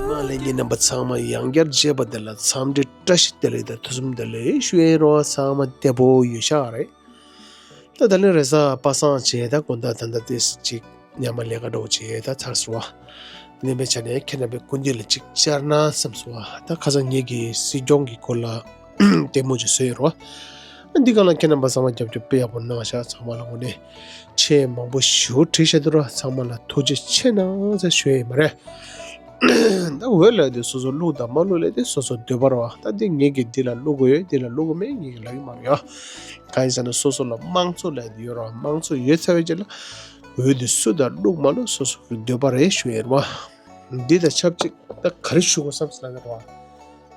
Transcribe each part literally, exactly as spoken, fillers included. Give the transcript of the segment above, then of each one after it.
མ་ལས་ཉིན་རྣམ་པ་ཚང་མ་ཡང་བསྐྱར་མཇལ་བ་དེ་ལ་འཚམས་འདྲི་བཀྲ་ཤིས་བདེ་ལེགས་དང་ཐུགས་སུན་དེ་ལེགས་ཞུ་ཡས་རོ། ཚང་མ་བདེ་པོ་ཡོད་ཤག་རེད། ད་ད་ལན་རེས་གཟའ་པ་སངས་བྱས་ད་དགོང་དག་ད་ལྟ་ཏེ་ཅིག་ཉམས་ལས་ཀ་འགྲོ་བྱས་ད་ཚར་སོང་བ། དེ་ནས་མེད་ཆ་ནས་ཁྱེད་རྣམ་པའི་སྐུ་མདུན་ལ་ཅིག་བཅར་ན་བསམ་སོང་བ། ད་ཁ་སང་ངེད་ཀྱི་སྲིད་སྐྱོང་གི་སྐོར་ལ་ལྟད་མོ་ཅིག་བཟོས་ཡོད་རོ། འདི་ག་ལ་ཁྱེད་རྣམ་པ་ཚང་མ་རྒྱབ་སྐྱོར་དཔེ་ཡག་པོ་གནང་ཤག་ཚང་མ་ལ་དངོས་གནས་ཆེས་མང་པོ་ཞུ་བྲིས་བཤད་དུ་ར་ཚང་མ་ལ་ཐུགས་རྗེ་ཆེ་གནང་ཟེར་ཞུ་ཡས་མ་རེད། ད་འོས་ལས་དེ་སོ་སོ་བླུག་དང་མ་བླུག་ལས་དེ་སོ་སོ་འདོད་པ་རེད་བ། ད་འདི་ངེད་ཀྱིས་འདི་ལ་བླུག་དགོས་ཡོད་འདི་ལ་བླུག་དགོས་མེད་ངེད་ཀྱིས་ལབ་ཀྱི་མ་རེད་ཡ། གང་ཡིན་ཟེར་ན་སོ་སོ་ལ་དམངས་གཙོ་ལས་དེ་ཡོད་རེད་བ། དམངས་གཙོ་ཡོད་ཚར་བའི་རྗེས་ལ་འོས་དེ་སུ་དང་བླུག་མ་བླུག་སོ་སོ་གི་འདོད་པ་རེད་ཞུ་ཡས་རེད་བ། འདི་དང་ཆབས་ཅིག་ད་ག་རེ་ཞུ་དགོས་བསམ་ཟེར་ན་རེད་བ།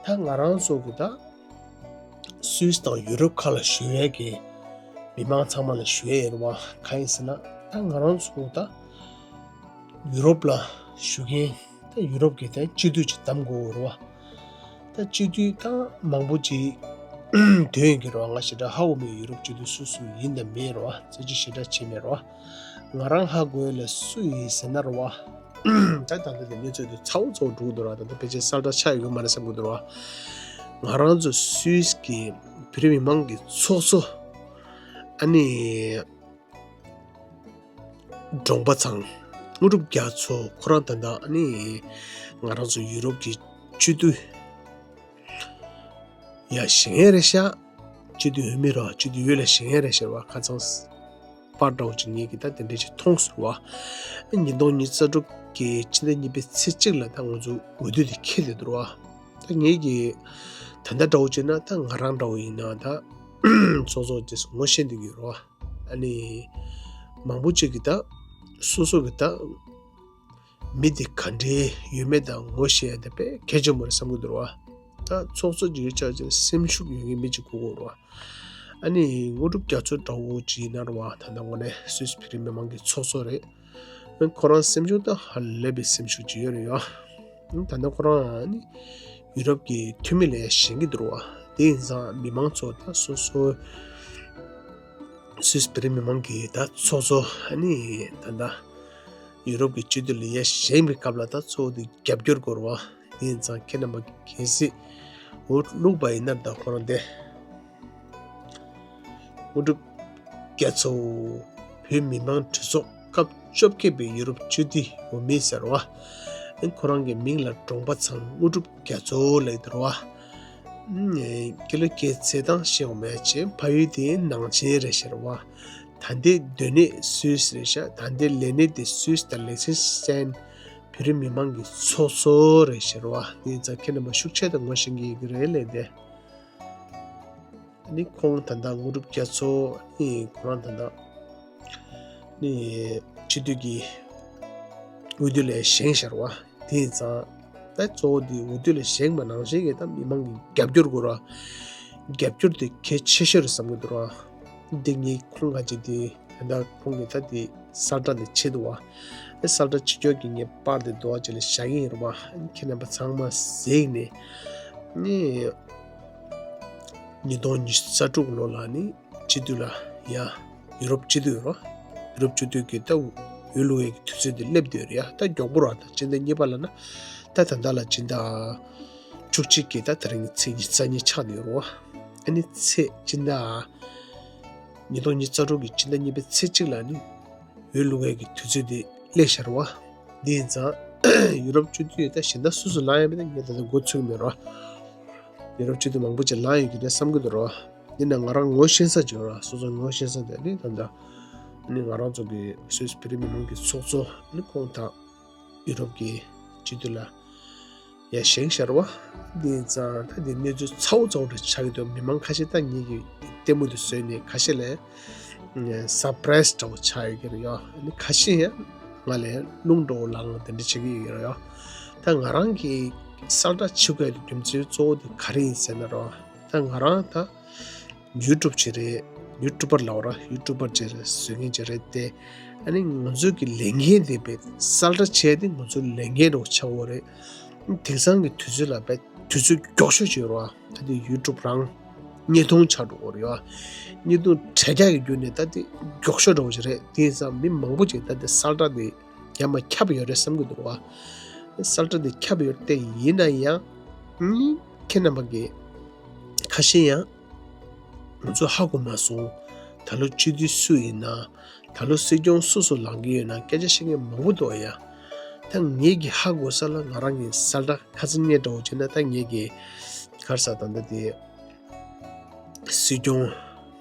ད་ང་རང་ཚོ་གི་ད་སུད་སི་དང་ཡུ་རོབ་ཁག་ལ་བཞུགས་ཡས་ཀྱི་མི་མང་ཚང་མ་ལ་ཞུ་ཡས་ཡིན་བ། གང་ཡིན་ཟེར་ན་ད་ང་རང་ཚོ་ད་ཡུ་རོབ་ལ་བཞུགས་མཁན་ད་ཡུ་རོབ་ཀྱི་ད་སྤྱི་འཐུས་ཅིག་གདམ་དགོས་རེད་བ། ད་སྤྱི་འཐུས་ད་མང་པོ་ཅིག་འདོན་ཡོད་ཀྱི་རེད་བ། ང་ཞེ་དྲག་ཧ་གོ་མེད། ཡུ་རོབ་སྤྱི་འཐུས་སུ་སུ་ཡིན་དང་མིན་རེད་བ། རྩོད་གཞི་ཞེ་དྲག་བྱས་མེད་རེད་བ། ང་རང་ཧ་གོ་ཡས་ལ་སུ་ཡིན་ཟེར་ན་རེད་བ། ད་ད་ལྟ་དེ་གནས་ཚུལ་དེ་ཚ་བོ་ཚ་བོ་འགྲོ་གི་འདུག་ར། ད་ལྟ་ཕལ་ཆེར་གསལ་བསྒྲགས་ཆགས་ཡོད་མ་རེད་བསམ་གི་འདུག་ར། ང་རང་ཚོ་སུད་སི་གི་བོད་རིགས་མི་མང་གི་ཚོགས་གཙོ་ཨ་ནི་འབྲོང་པ་ཚང་དངོས་གྲུབ་རྒྱ་མཚོ་ཁོ་རང་ད་ལྟ་ཨ་ནི་ང་རང་ཚོ་ཡུ་རོབ་ཀྱི་སྤྱི་འཐུས་ཡ་བཞེངས་ཡས་རེད་ཤག་སྤྱི་འཐུས་འོས་མི་ར་སྤྱི་འཐུས་འོས་ལ་བཞེངས་ཡས་རེད་ཤག་བ། ཁ་སང་པར་འདྲ་བོ་ཅིག་ངེད་ཀྱིས་ད་དེ་འདྲ་ཅིག་མཐོང་སོང་བ། ཉིས་སྟོང་ཉི་ཤུ་རྩ་དྲུག་གི་ཕྱི་ཟླ་གཉིས་པའི་ཚེས་གཅིག་ལ་ད་ང་ཚོ་འོས་བསྡུ་དེ་འཁེལ་བསྡད་འདུག་བ། ད་ངེད་ཀྱིས་ད་ལྟ་འདྲ་བོ་བྱས་ན་ད་ང་རང་འདྲ་བོ་ཡིན་ན་ད་ཚོགས་གཙོ་དེ་ངོ་ཤེས་འདུག་ཡོད་ར་བ། ཨ་ནི་མང་པོ་ཅིག་གིས་ད་སོ་སོ་གི་ད་མི་དེ་ག་འདྲའི་ཡོད་མེད་དང་ངོ་ཤེས་ཡ་དེ་དཔེ་གལ་ཆེན་པོ་རེད་བསམ་གྱི་འདུག་ར་བ། ད་ཚོགས་གཙོ་ཅིག་ཡོད་ཆགས་ཅིག་སེམས་ཤུགས་ཡོད་མཁན་མི་ཅིག་དགོས་ཀྱི་རེད་བ། ཨ་ནི་དངོས་གྲུབ་རྒྱ་མཚོ་འདྲ་བོ་ཅིག་ཡིན་ན་རེད་བ། ད་ལྟ་དངོས་གནས་སུད་སི་བོད་རིགས་མི་མང་གི་ཚོགས་གཙོ་རེད། ཁོ་རང་སེམས་ཤུགས་ད་ཧ་ལས་པའི་སེམས་ཤུགས་ཅིག་ཡོད་རེད་ཡ། ད་ལྟ་ཁོ་རང་ཨ་ནི་ཡུ་རོབ་ཀྱི་འཐུས་མི་ལ་ཡ་བཞེངས་ཀྱི་འདུག་རེད་བ། དེ་ཡིན་ཙང་མི་མང་ཚོ་ད་སོ་སོ་སུད་སི་བོད་རིགས་མི་མང་གི་ད་ཚོགས་གཙོ་ཨ་ནི་ད་ལྟ་ཡུ་རོབ་ཀྱི་སྤྱི་འཐུས་ལ་ཡ་བཞེངས་པའི་སྐབས་ལ་ད་གཙོ་བོ་དེ་རྒྱབ་སྐྱོར་དགོས་རེད་བ། དེ་ཡིན་ཙང་ཁྱེད་རྣམ་པ་གལ་སྲིད་འོས་བླུགས་པ་ཡིན་ན་ད་ཁོ་རང་དེ་དངོས་གྲུབ་རྒྱ་མཚོ་བོད་མི་མང་གྲོས་ཚོགས་སྐབས་བཅོ་བརྒྱད་པའི་ཡུ་རོབ་སྤྱི་འཐུས་འོས་མི་ཟེར་བ། ཁོ་རང་གི་མིང་ལ་འབྲོང་པ་ཚང་དངོས་གྲུབ་རྒྱ་མཚོ་ལབ་ཀྱི་འདུག་རེད་བ། སྐྱེས་ལོ་སྐྱེས་ཚེས་དང་ཤེས་འོང་མེད་ཅེས་ཕ་ཡུལ་དེ་ནང་ཆེན་རེད་ཟེར་བ། ད་ལྟའི་སྡོད་གནས་སུད་སི་རེད་ཤག་ད་ལྟའི་ལས་གནས་དེ་སུད་སི་དང་ལེག་སེན་སི་ཊན་བོད་རིགས་མི་མང་གི་ཚོགས་གཙོ་རེད་ཟེར་བ། དེ་ཡིན་ཙང་ཁྱེད་རྣམ་པ་ཤུགས་ཆེ་དང་ངོ་ཤེས་ཀྱི་ཡོད་ཀྱི་རེད་ལས་དེ། ནི་ཁོང་ད་ལྟ་དངོས་གྲུབ་རྒྱ་མཚོ་ནི་ཁོ་རང་ད་ལྟ་ནི་སྤྱི་འཐུས་ཀྱི་འོས་བསྡུ་ལས་བཞེངས་ཤར་བ། དེ་ཡིན་ཙང་ད་གཙོ་བོ་འདི་འོས་བསྡུ་ལས་བཞེངས་པ་ནང་བཞིན་གྱི་ད་མི་མང་གི་རྒྱབ་སྐྱོར་དགོས་ར། རྒྱབ་སྐྱོར་དེ་གལ་ཆེ་ཤོས་རེད་བསམ་གྱི་འདུག་ར། འདི་ངས་ཁོང་ག་ཅིག་དེ་ད་ལྟ་ཁོང་གི་ད་དེ་གསལ་བསྒྲགས་དེ་བྱེད་འདུག་བ། ཨེ་གསལ་བསྒྲགས་བྱེད་ཆོག་གི་ངས་པར་དེ་འདུག་བ་ཅིག་ལ་བཞག་གི་ཡིན་ར་བ། ཁྱེད་རྣམ་པ་ཚང་མ་གཟིགས་ནས་ནི་ཉིས་སྟོང་ཉི་ཤུ་རྩ་དྲུག་ལོ་ལ་ནི་སྤྱི་འཐུས་ལ་ཡ་ཡུ་རོབ་སྤྱི་འཐུས་རོ། ཡུ་རོབ་སྤྱི་འཐུས་ཀྱི་ད་འོས་བླུག་ཡས་ཀྱི་དུས་ཚོད་དེ་སླེབས་བསྡད་ཡོད་རེད་ཡ། ད་མགྱོགས་པོ་ར། ད་སྤྱི་ཟླ་གཉིས་པ་ལ་ན་ད་ད་ལྟ་ལ་སྤྱི་ཟླ་བཅུ་གཅིག་གི་ད་དེ་རིང་གི་ཚེས་ཉི་ཤུ་རྩ་གཉིས་ཆགས་བསྡད་ཡོད་རེད་བ། ཨ་ནི་ཚེས་སྤྱི་ཟླ་ཉིས་སྟོང་ཉི་ཤུ་རྩ་དྲུག་གི་སྤྱི་ཟླ་གཉིས་པའི་ཚེས་གཅིག་ལ་ནི་འོས་བླུག་ཡས་ཀྱི་དུས་ཚོད་དེ་སླེབས་ཤར་བ། འདི་ཡིན་ཙང་ཡུ་རོབ་སྤྱི་འཐུས་ད་གཞན་དག་སུ་སུ་ལངས་ཡོད་མེད་ད་ངས་ད་ལྟ་འགོ་ཚུགས་མེད་རོ། ཡུ་རོབ་སྤྱི་འཐུས་མང་པོ་ཅིག་ལངས་ཡོད་ཀྱི་རེད་བསམ་གྱི་འདུག་རོ། ཡིན་ན་ང་རང་ངོ་ཤེས་ས་ཅིག་ཡོད་ར། སོ་སོ་ངོ་ཤེས་ས་དེ་ནི་ད་ལྟ་ནི་ང་རང་ཚོ་གི་སུད་སི་བོད་རིགས་མི་མང་གི་ཚོགས་གཙོ་ནི་ཁོང་དང་ཡུ་རོབ་ཀྱི་སྤྱི་འཐུས་ལ་ཡ་བཞེངས་ཤར་བ། འདི་ཡིན་ཙང་ད་འདི་གནས་ཚུལ་ཚ་བོ་ཚ་བོ་འདྲ་ཆགས་ཀྱི་འདུག་མི་མང་ཁ་ཤས་ད་ངེད་ཀྱི་ལྟད་མོ་དེ་བཟོས་ནས་ཁ་ཤས་ལ་སར་པ་རའི་སི་འདྲ་བོ་ཆགས་ཡོད་ཀྱི་རེད་ཡ། ཨ་ནི་ཁ་ཤས་ཡང་ང་ལ་རླུང་འདྲ་བོ་ལངས་དེ་འདྲ་བྱེད་ཀྱི་ཡོད་ཀྱི་རེད་ཡ། ད་ང་རང་གི་གསལ་བསྒྲགས་བྱེད་དགོས་ཀྱི་རྒྱུ་མཚན་གཙོ་བོ་དེ་ག་རེ་ཡིན་ཟེར་ན་རོ། ད་ང་རང་ད་ཡུ་ཊུབ་ཅིག་རེད། ཡུ་ཊུབ་པར་ལབ་ར། ཡུ་ཊུབ་པར་ཅིག་རེད། བཟོ་མཁན་ཅིག་རེད་དེ། ཨ་ནི་ང་ཚོའི་གི་ལས་འགན་དེ་བས་གསལ་བསྒྲགས་བྱས་ཏེ་ང་ཚོའི་ལས་འགན་འདྲ་བོ་ཆགས་ཡོད་རེད། དེང་སང་གི་དུས་ཚོད་ལ་བས་དུས་ཚོད་མགྱོགས་ཤོས་ཅིག་ཡོད་རེད་བ། ད་དེ་ཡུ་ཊུབ་རང་བརྙན་ཐུང་ཆགས་འགྲོ་གི་རེད་བ། བརྙན་ཐུང་དྲ་རྒྱ་གི་བརྒྱུད་ནས་ད་དེ་མགྱོགས་ཤོས་འདྲ་བོ་ཅིག་རེད། དེང་སང་མི་མང་པོ་ཅིག་ད་དེ་གསལ་བསྒྲགས་དེ་ ཡར་མར་ཁྱབ་ཡོད་རེད་བསམ་གྱི་འདུག་བ། གསལ་བསྒྲགས་འདི་ཁྱབ་ཡོད་རེད་དེ། ཡིན་ན་ཡང་ཁྱེད་རྣམ་པ་གིས་ཁ་ཤས་ཡང་ང་ཚོ་ཧ་གོ་མ་སོང་། ད་ལོ་སྤྱི་འཐུས་སུ་ཡིན་ན། ད་ལོ་སྲིད་སྐྱོང་སུ་སུ་ལངས་ཀྱི་ཡོད་ན་སྐད་ཆ་བཤད་མཁན་མང་པོ་འདུག་ཡ། ད་ངེད་ཀྱིས་ཧ་གོ་ས་ལ་ང་རང་གི་གསལ་བསྒྲགས་ཁ་སང་ཉིན་འདྲ་བོ་བྱས་ན། ད་ངེད་ཀྱིས་ག་རེ་ཟ། ད་ལྟ་དེ་སྲིད་སྐྱོང་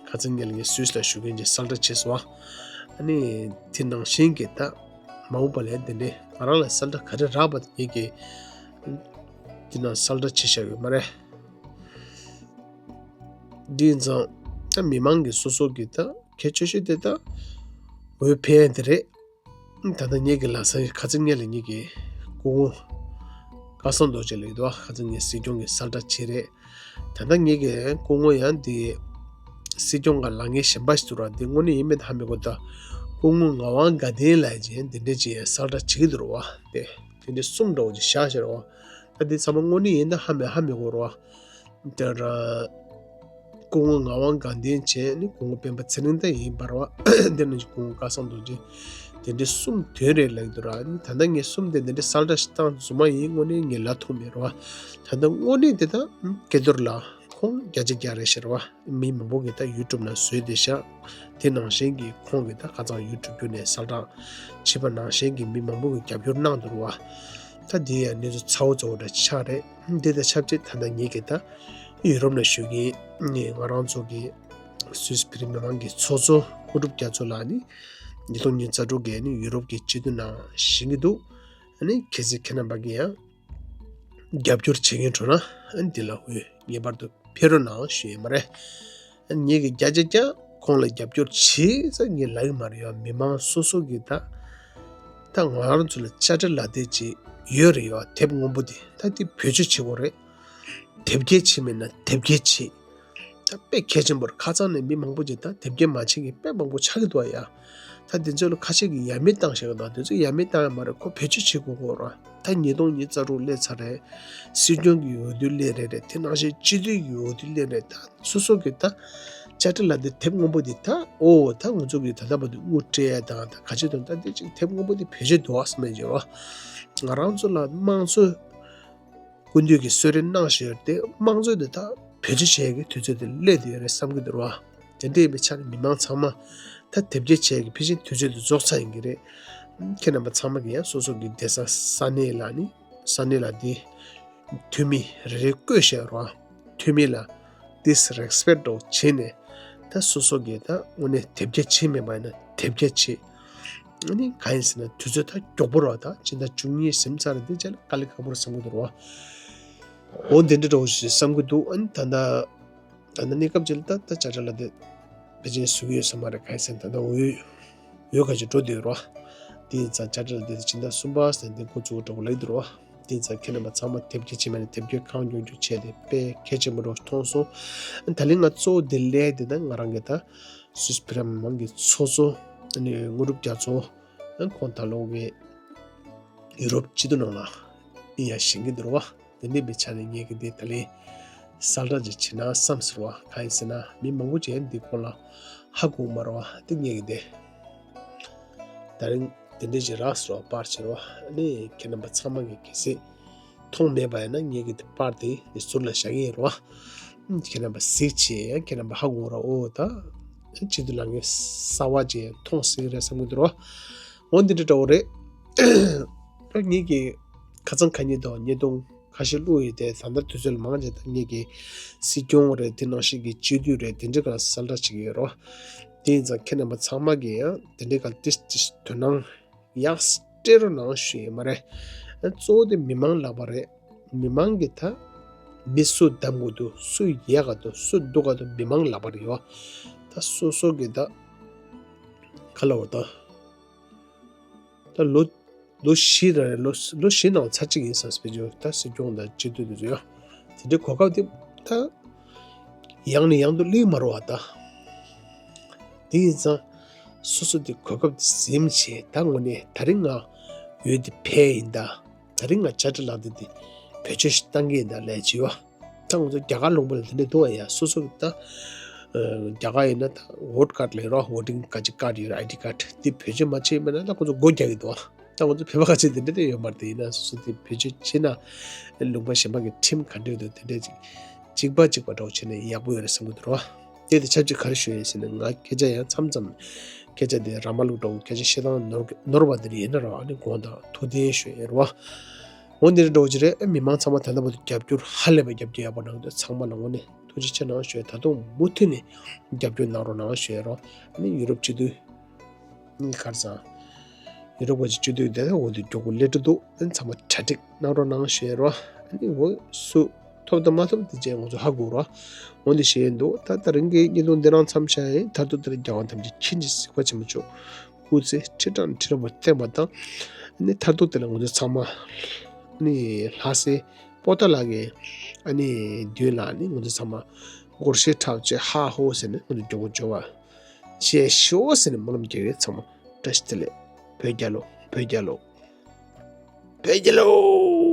ཁ་སང་ཉིན་ལ་ངས་སུད་སི་ལ་བཞུགས་མཁན་གྱི་གསལ་བསྒྲགས་བྱས་སོང་བ། ཨ་ནི་དེ་ནང་བཞིན་གྱི་ད་མ་འོངས་པ་ལ་དེ་འདྲའི་ང་རང་ལ་གསལ་བསྒྲགས་ག་རེ་རག་པ་དེ་ངེད་ཀྱིས་དེ་ནང་གསལ་བསྒྲགས་བྱས་བཞག་ཡོད་མ་རེད། འདི་ཡིན་ཙང་། ད་མི་མང་གི་སོ་སོ་གི་ད་གལ་ཆེ་ཤོས་དེ་ད་འོས་འཕེན་ཡ་དེ་རེད། ད་ལྟ་ངེད་ཀྱི་ལག་ས་ཁ་སང་ཉིན་ལ་ངེད་ཀྱི་སྐུ་ངོ་སྐལ་བཟང་རྡོ་རྗེ་ལགས་འདུག་ཁ་སང་ངས་སྲིད་སྐྱོང་གི་གསལ་བསྒྲགས་བྱས་རེད། ད་ལྟ་ངེད་ཀྱི་སྐུ་ངོ་ཡང་འདི་སྲིད་སྐྱོང་ག་ལངས་མཁན་གཞན་པ་ཞིག་འདུག་ར། འདི་དངོས་གནས་ཡིན་མིན་ཧ་མི་གོ། ད་སྐུ་ངོ་ངག་དབང་དགའ་ལྡན་ལགས་ཀྱིས་འདི་འདྲས་ཀྱི་གསལ་བསྒྲགས་བྱེད་ཀྱི་འདུག་ར་བ། དེ་དེ་འདྲས་གསུམ་འདྲ་བོ་ཅིག་བཞག་བཞག་ར་བ། ད་འདི་ཚང་མ་དངོས་གནས་ཡིན་ན་ཧ་མི་ཧ་མི་གོ་ར་བ། དེ་ར། སྐུ་ངོ་ངག་དབང་དགའ་ལྡན་བྱས་ནི་སྐུ་ངོ་སྤེན་པ་ཚེ་རིང་ད་ཡིན་པ་ར་བ། དེ་ནང་བཞིན་སྐུ་ངོ་སྐལ་བཟང་རྡོ་རྗེ། དེ་འདྲའི་གསུམ་དོན་རེད་ལབ་ཀྱི་འདུག་ར། ད་ལྟ་ངས་གསུམ་དེ་འདི་འདྲའི་གསལ་བསྒྲགས་ཤིག་བཏང་རྫུན་མ་ཡིན། དངོས་གནས་ངས་ལབ་ཐུབ་མེད་ར་བ། ད་ལྟ་དངོས་གནས་དེ་ད་སྐལ་རྡོར་ལགས་ཁོང་བརྒྱ་ཆ་བརྒྱ་རེད་ཤག་ར་བ། མི་མང་པོ་གིས་ད་ཡུ་ཊུབ་ནང་བཟོས་བསྡད་ཤག་དེ་ནང་བཞིན་གྱི་ཁོང་གིས་ད་ཁ་སང་ཡུ་ཊུབ་བརྒྱུད་ནས་གསལ་བསྒྲགས་བྱས་པ་ནང་བཞིན་གྱི་མི་མང་པོ་གིས་རྒྱབ་སྐྱོར་གནང་འདུག་ར་བ། ད་དེ་ཡང་གནས་ཚུལ་ཚ་བོ་ཚ་བོ་འདྲ་ཆགས་རེད། འདི་དང་ཆབས་ཅིག་ད་ལྟ་ངེད་ཀྱིས་ད་ཡུ་རོབ་ནང་བཞུགས་མཁན་ང་རང་ཚོ་གི་སུད་སི་བོད་རིགས་མི་མང་གི་ཚོགས་གཙོ་དངོས་གྲུབ་རྒྱ་མཚོ་ལགས་ནི་ཉིས་སྟོང་ཉི་ཤུ་རྩ་དྲུག་གི་ནི་ཡུ་རོབ་ཀྱི་སྤྱི་འཐུས་ནང་བཞེངས་ཀྱི་འདུག་ཨ་ནི་གལ་སྲིད་ཁྱེད་རྣམ་པ་གིས་ཡང་རྒྱབ་སྐྱོར་བྱེད་མཁན་འགྲོ་ན། ཨ་ནི་འདི་ལ་འོས་ངེས་པར་དུ་འཕེན་རོགས་གནང་ཞུ་ཡི་མ་རེད། ངེད་ཀྱིས་བརྒྱ་ཆ་བརྒྱ་ཁོང་ལ་རྒྱབ་སྐྱོར་བྱེད་ཟེར་ངས་ལབ་ཀྱི་མ་རེད་ཡ། མི་མང་སོ་སོ་གིས་ད་ད་ང་རང་ཚོ་ལ་དཔྱ་ཁྲལ་ལག་དེབ་ཅིག་ཡོད་རེད་ཡ། དེབ་སྔོན་པོ་དེ་ད་དེ་བེད་སྤྱོད་བྱེད་དགོས་རེད། དེབ་སྐྱེལ་བྱེད་མེད་ན་དེབ་སྐྱེལ་བྱེད། ད་དཔེ་གལ་ཆེན་པོ་རེད། ཁ་སང་ནས་མི་མང་པོ་ཅིག་ད་དེབ་སྐྱེལ་མ་བྱེད་མཁན་དཔེ་མང་པོ་ཆགས་ཀྱི་འདུག་ཡ། ད་དེ་ཚོ་ལ་ཁ་ཤས་ཀྱིས་ཡ་མེད་བཏང་བཞག་གི་འདུག་དེ་ཚོ་ཡ་མེད་བཏང་ཡ་མ་རེད། ཁོ་བེད་སྤྱོད་བྱེད་དགོས་ཀྱི་རེད། ད་ཉིས་སྟོང་ཉི་ཤུ་རྩ་དྲུག་སླེབས་ཚར་རེད། སྲིད་སྐྱོང་གི་འོས་བསྡུ་སླེབས་རེད་རེད། དེ་ནང་བཞིན་སྤྱི་འཐུས་ཀྱི་འོས་བསྡུ་སླེབས་རེད། ད་སོ་སོ་གི་ད་དཔྱ་ཁྲལ་ལག་དེབ་དེབ་སྔོན་པོ་འདི་ད་ཨོ་ད་ང་ཚོ་གི་ད་ལྟ་བར་དུ་དངུལ་སྤྲད་ཡ་དང་ད་ག་ཅི་དང་ད་འདི་ཅིག་དེབ་སྔོན་པོ་འདི་བེད་སྤྱོད་འདུག་ཨ་བསམ་ཡ་ཅིག་རེད་བ། ང་རང་ཚོ་ལ་དམངས་གཙོ་སྐུ་མདུན་གྱིས་གསོལ་རས་གནང་བཞིན་ཡོད་དེ། དམངས་གཙོ་འདི་ད་བེད་སྤྱོད་བྱེད་ཡ་གི་དུས་ཚོད་དེ་སླེབས་བསྡད་ཡོད་རེད་བསམ་གྱི་འདུག་རེད་བ། དེ་འདྲ་ཡིན་པའི་ཆ་ནས་མི་མང་ཚང་མ་ད་དེབ་སྐྱེལ་བྱེད་ཡ་གི་ཕལ་ཆེར་དུས་ཚོད་དེ་རྫོགས་ཚར་ཡིན་གྱི་རེད། ཁྱེད་རྣམ་པ་ཚང་མ་གིས་ཡང་སོ་སོ་གི་བསྡད་ས་ས་གནས་ལ་ནི་ས་གནས་ལ་འདི་འཐུས་མི་རེ་རེ་བསྐོས་བཞག་རོགས། འཐུས་མི་ལ་disrespect་འདྲ་བོ་བྱས་ནས་ད་སོ་སོ་གིས་ད་དངོས་གནས་དེབ་སྐྱེལ་བྱས་མེད་པ་ཡིན་ན་དེབ་སྐྱེལ་བྱེད། ཨ་ནི་གང་ཡིན་ཟེར་ན་དུས་ཚོད་ད་མགྱོགས་པོ་རེད་བ། ད་སྤྱི་ཟླ་བཅུ་གཉིས་ཟིན་ཚར་རེད། དེ་རྗེས་ལ་དཀའ་ལས་ཁག་པོ་རེད་བསམ་གྱི་འདུག་རོགས། འོ་འདི་འདྲ་འདྲ་བོ་ཞིག་བསམ་གྱི་འདུག་ཨ་ནི་ད་ལྟ་ད་ལྟ་གནས་སྐབས་ཅིག་ལ་ད་ད་དཔྱ་ཁྲལ་ལག་དེབ་ཕལ་ཆེར་བཟོ་གི་ཡོད་ས་མ་རེད། གང་ཡིན་ཟེར་ན་ད་ལྟ་འོས་འོས་ཁ་ཅིག་འགྲོ་བསྡད་ཡོད་རེད་བ། དེ་ཡིན་ཙང་དཔྱ་ཁྲལ་ལག་དེབ་དེ་སྤྱི་ཟླ་གསུམ་པ་ཟེར་ནས་འགོ་བཙུགས་འགྲོ་གི་ལབ་ཀྱི་འདུག་རེད་བ། དེ་ཡིན་ཙང་ཁྱེད་རྣམ་པ་ཚང་མ་དེབ་སྐྱེལ་བྱེད་མེད་ན་དེབ་སྐྱེལ་གང་མགྱོགས་མགྱོགས་བྱས་ཏེ་དཔེ་གལ་ཆེན་པོ་འདྲ་བོ་མཐོང་སོང་། ད་ལན་ང་གཙོ་བོ་དེ་ལས་དེ་ད་ང་རང་གི་ད་སུད་སི་བོད་རིགས་མི་མང་གི་ཚོགས་གཙོ་ཨ་ནི་དངོས་གྲུབ་རྒྱ་མཚོ་ཁོང་ད་ལོ་གི་ཡུ་རོབ་སྤྱི་འཐུས་ནང་ལ་ཡིན་ཡ་བཞེངས་ཀྱི་འདུག་རེད་བ། དེ་འདྲ་ཡིན་པའི་ཆ་ནས་ངས་ཀྱི་འདི་ད་ལན་གསལ་བསྒྲགས་ཅིག་བྱེད་ན་བསམ་ཟེར་བ། གང་ཡིན་ཟེར་ན་མི་མང་པོ་ཅིག་འདི་སྐོར་ལ་ཧ་གོ་མ་རེད་བ། དེ་ངས་ཀྱི་འདི་ད་རིང་དེ་འདྲ་ཅིག་རག་ཟེར་བ་པར་བྱེད་རོགས། ཨ་ནི་ཁྱེད་རྣམ་པ་ཚང་མ་གིས་གལ་སྲིད་མཐོང་མེད་པ་ཡིན་ན་ངས་ཀྱི་འདི་པར་དེ་འདི་ཟུར་ལ་བཞག་གི་ཡིན་རོགས། ཁྱེད་རྣམ་པ་གཟིགས་བྱས་ཡང་ཁྱེད་རྣམ་པ་ཧ་གོ་ར། ཨོ་ད་སྤྱི་འཐུས་ལངས་མཁན་གསར་བ་ཅིག་མཐོང་སྲིད་རེད་བསམ་གྱི་འདུག་རོགས། འོ་འདི་འདྲ་འདྲ་བོ་རེད། ད་ངེད་ཀྱིས་ཁ་སང་ཁ་ཉིན་དང་ཉིས་སྟོང་ཁ་ཤས་བླུགས་ཡོད་དེ། ད་ལྟ་དུས་ཚོད་ལ་མང་ཆེ་ད་ངེད་ཀྱི་སྲིད་སྐྱོང་རེད། དེ་ནང་བཞིན་གྱི་སྤྱི་འཐུས་རེད། དེ་འདྲ་ག་ལ་གསལ་བསྒྲགས་བྱེད་ཀྱི་ཡོད་རོགས། དེ་ཡིན་ཙང་ཁྱེད་རྣམ་པ་ཚང་མ་གིས་ཡང་དེ་འདྲ་ག་ལ་ཏིས་ཏིས་དོ་སྣང་ཡག་སྤྲད་རོགས་གནང་ཞུ་ཡི་མ་རེད། གཙོ་བོ་དེ་མི་མང་ལག་པ་རེད། མི་མང་གི་ད་མི་སུ་བདམས་དགོས་འདུག་སུ་ཡག་ག་འདུག་སུ་སྡུག་ག་འདུག་མི་མང་ལག་པ་རེད་ཡོད། ད་སོ་སོ་གི་ད་ག་ལ་བར་ད་ད་ལོ་ལོ་བཞི་རེད། ལོ་ལོ་བཞི་ནང་ཚར་གཅིག་ཡིན་ས་སྤེ་ཅོ་ད་སྲིད་སྐྱོང་དང་སྤྱི་འཐུས་དེ་ཚོ་ཡོད། དེ་འདྲའི་གོ་སྐབས་དེ་ད་ཡང་ནས་ཡང་དུ་སླེབས་མ་རེད་བ། ད་དེ་ཡིན་ཙང་སོ་སོ་དེ་གོ་སྐབས་དེ་ཟིན་བྱས། ད་དངོས་གནས་ད་རིང་ང་འོས་དེ་ཕེབས་ཡིན། ད་ད་རིང་ང་དཔྱ་ཁྲལ་ལག་དེབ་དེ་བེད་སྤྱོད་ཞིག་བཏང་གི་ཡིན་ད་ལས་བྱེད་བ། ད་ང་ཚོ་རྒྱ་གར་ལུང་པ་ལ་དེ་འདྲ་འདུག་བ་ཡ། སོ་སོ་གི་ད་རྒྱ་གར་ཡིན་ན་ད་ཝོ་ཊི་ཀཌ་ལབ་རོགས། ཝོ་ཊིང་ག་ཅི་ཀཌ་ཡོད་རེད། ཨའི་ཌི་ཀཌ་དེ་བེད་སྤྱོད་མ་བྱས་མེད་ན་ད་ཁོ་ཚོ་སྒོ་རྒྱག་གི་འདུག་བ། ད་ང་ཚོ་བོད་པ་ཁ་ཆེ་དེ་འདྲ་དེ་ཡོད་མ་རེད། དེ་ཡིན་ན་སོ་སོ་དེ་བེད་སྤྱོད་བྱེད་ན་ལུང་པ་གཞན་པ་གི་ཁྲིམས་ག་འདྲ་ཡོད་དེ་འདྲ་ཅིག་གཅིག་པ་གཅིག་པ་འདྲ་བོ་བྱས་ན་ཡག་པོ་ཡོད་རེད་བསམ་གྱི་འདུག་རོ། དེ་དེ་ཆབས་ཅིག་ག་རེ་ཞུ་ཡས་ཟེར་ན། ང་སྐད་ཆ་ཡང་མཚམས་མཚམས་སྐད་ཆ་དེ་ར་མ་ལུག་འདྲ་བོ་སྐད་ཆ་བཤད་སྟངས་ནོར་ནོར་བ་དེ་འདྲ་ཡིན་ན་རོ། ཨ་ནི་དགོངས་དག་ཐུགས་བདེན་ཞུ་ཡས་རོ། འོ་འདི་འདྲ་འདྲ་བོ་ཅིག་རེད། མི་མང་ཚང་མ་ད་ལྟ་བར་དུ་རྒྱབ་སྐྱོར་ཧ་ལས་པའི་རྒྱབ་སྐྱོར་ཡག་པོ་གནང་འདུག་ཚང་མ་ལ་དངོས་གནས་ཐུགས་རྗེ་ཆེ་གནང་ཞུ་ཡས། ད་དུང་མུ་མཐུད་ནས་རྒྱབ་སྐྱོར་གནང་རོགས་གནང་ཞུ་ཡས་རོ། ཨ་ནི་ཡུ་རོབ་སྤྱི་འཐུས་ནི་གར་སང་ཡུ་རོབ་གི་སྤྱི་འཐུས་དེ་འོ་དེ་མགྱོགས་པོ་སླེབས་འགྲོ་འདུག་ཨ་ནི་ཚང་མ་གྲ་སྒྲིག་གནང་རོགས་གནང་ཞུ་ཡས་རོ། ཨ་ནི་འོ་སུ་ཐོབ་དང་མ་ཐོབ་དེ་རྗེས་ང་ཚོ་ཧ་གོ་རོ། འོ་འདི་ཞུ་ཡས་འདུག་ད་ད་རིང་གི་བརྙན་ཐུང་འདི་རང་མཚམས་བཞག་ཡིན། མཐར་ཐུག་དེ་ལ་རྒྱལ་དབང་ཐམས་ཅད་མཁྱེན་ཅིང་གཟིགས་པ་ཆེན་པོ་མཆོག་སྐུ་ཚེ་ཁྲི་ཕྲག་ཁྲི་ཕྲག་པོ་བརྟན་པ་དང་། ཨ་ནི་མཐར་ཐུག་དེ་ལ་ང་ཚོ་ཚང་མ་ཨ་ནི་ལྷ་སའི་པོ་ཏཱ་ལ་གི་ཨ་ནི་མདུན་ལ་ཨ་ནི་ང་ཚོ་ཚང་མ་སྒོར་གཞས་འཁྲབ་བྱས་ཧ་ཧོ་ཟེར་ནས་ང་ཚོ་མགྱོགས་པོ་འབྱོར་བ་བྱས་ཤོག་ཟེར་ནས་སྨོན་ལམ་རྒྱག་གི་ཡོད། ཚང་མ་བཀྲ་ཤིས་བདེ་ལེགས། བོད་རྒྱལ་ལོ། བོད་རྒྱལ་ལོ། བོད་རྒྱལ་ལོ།